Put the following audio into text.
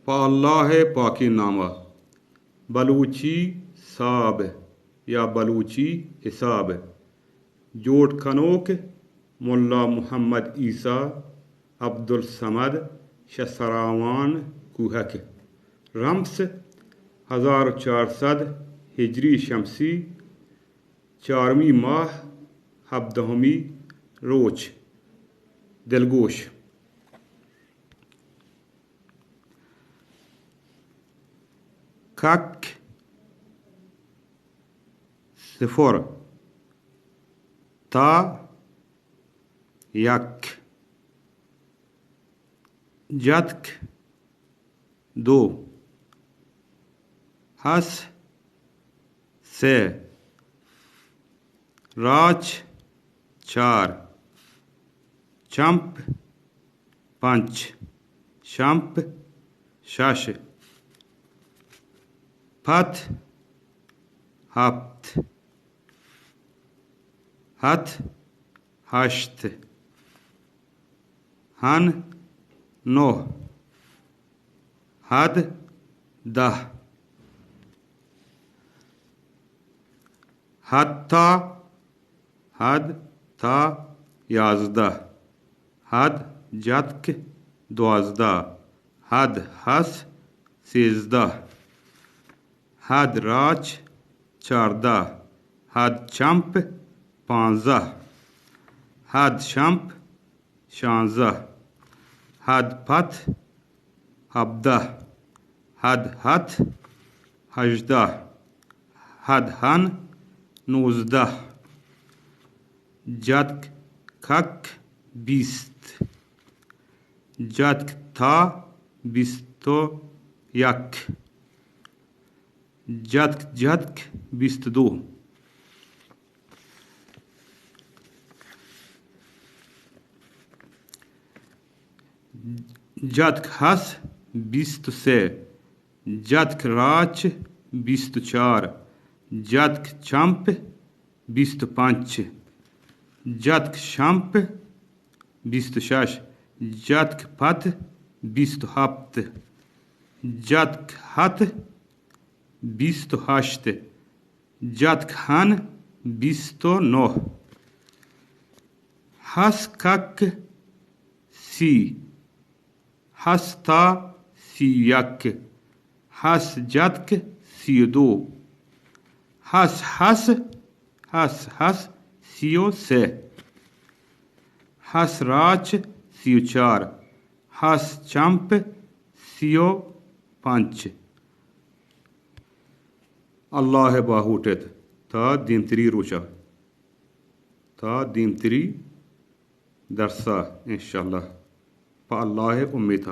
پہ اللہ ءِ پاکیں نام ءَ۔ بلوچی ساب یا بلوچی حساب۔ جوڑ کنوک ملا محمد عیسی عبدالصمد شہ سراوان کوہک۔ رمس ہزار و چار سد ہجری شمسی، چارمی ماہ، ہبدہمی روچ۔ دلگوش۔ کک، صفر۔ تا، یک۔ جتک، دو۔ ہس، سے۔ راچ، چار۔ چمپ، پنچ۔ شمپ، شش۔ پت، ہپت۔ ہت، ہشت۔ ہن، نہ۔ ہد، دہ۔ ہتا، ہد تا، یازدہ۔ ہد جتک، دوازدہ۔ ہد ہس، سیزدہ۔ ہد راچ، چاردہ۔ ہد چمپ، پانزدہ۔ ہد شمپ، شانزدہ۔ ہد پت، ہبدہ۔ ہد ہت، ہژدہ۔ ہد ہن، نوزدہ۔ جتک کک، بیست۔ جتک تا، بیست و یک۔ جتک جتک، بیست و دو۔ جتک ہس، بیست و سے۔ جتک راچ، بیست و چار۔ جتک چمپ، بیست و پنچ۔ جتک شمپ، بیست و شش۔ جتک پت، بیست و ہپت۔ جتک ہت، بیست و ہشت۔ جتک ہن، بیست و نہ۔ ہس کک، سی۔ ہس تا، سی و یک۔ ہس جتک، سی و دو۔ ہس ہس، ہس ہس، سی و سے۔ ہس راچ، سی و چار۔ ہس چمپ، سی و پنچ۔ اللہ ءَ باہوٹ ایت تا دیمتری روچا، تا دیمتری درسا انشاءاللہ، پہ اللہ ءِ امیتا۔